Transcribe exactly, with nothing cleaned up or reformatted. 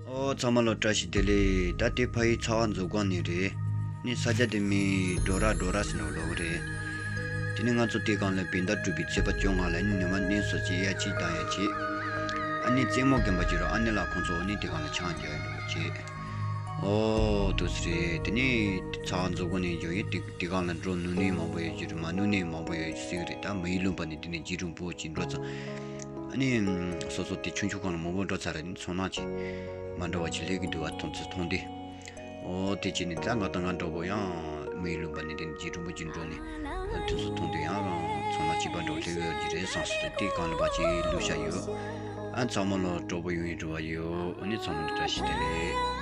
ཨོ་ཚང་མ་ལ་བཀྲ་ཤིས་བདེ་ལེགས། ད་དེ་ཕ་ཡི་ཚ་བ་མཛོ་སྒང་ནས་རེད། ནི་ས་ཆ་དེ་མིང་ཌོ་ར་ཌོ་ར་ཟེར་ནས་ལབ་ཀྱི་རེད། དེ་ནས་ང་ཚོ་དེ་སྒང་ལ་བོད་ཟླ་དྲུག་པའི་ཚེས་པ་བཅོ་ལྔ་ལ་ནི་ཉི་མ་གནས་སོ་ཅིག་ཡ་གཅིག་དང་ཡ་གཅིག་ཨ་ནི་རྩེད་མོ་རྒན་པ་ཅིག་རོ་ཨ་ནི་ལ་ཁོང་ཚོ་ནི་དེ་སྒང་ལ་ཆང་རྒྱག་ཡོད་འགྲོ་བྱེད། ཨོ་དུ་སི་རེད། དེ་ནས་ཚ་བ་མཛོ་སྒང་ནས་འཇོག་ཡོད། དེ་དེ་སྒང་ལ་འགྲོ་ནུས་ནི་མང་པོ་ཡོད་ཀྱི་རེད། མ་ནུས་ནི་མང་པོ་ཡོད་ཟེར་གི་རེད། ད་མི་ཡུལ་ལུང་པ་ནས་དེ་ནས་རྗེ་རིན་པོ་ཆེ་འགྲོ་ཙང་། ཨ་ནི། སོ་སོ་དེ་ཆུང་ཆུང་སྒང་ལ་མང་པོ་འགྲོ་ཚར་རེད། ཚོང་ནག་ཅིག་མ་འདྲ་བ་ཅིག་སླེབས་ཀྱི་འདུག་བ། མཐོང་ཚུལ་མཐོང་དུས། ཨོ་དེ་བྱས་ནས་ད་ང་དང་ང་འདྲ་པོ་ཡང་མི་ཡུལ་ལུང་པ་ནས་དེ་རྗེ་རིན་པོ་ཆེ་འགྲོ་ནས་དུས་སུ་མཐོང་དུས་ཡང་ཚོང་ནག་ཅིག་པ་འདྲ་པོ་སླེབས་ཡོད་ཀྱི་རེད་བསམ་སོང་། དེ་སྒང་ལ་བ་ཅིག་བླུགས་བཞག་ཡོད། ཨ་ཚང་མ་ལ་སྤྲོ་པོ་ཡོང་བའི་རེ་བ་ཡོད། ཨ་ནི་ཚང་མ་ལ་བཀྲ་ཤིས་བདེ་ལེགས།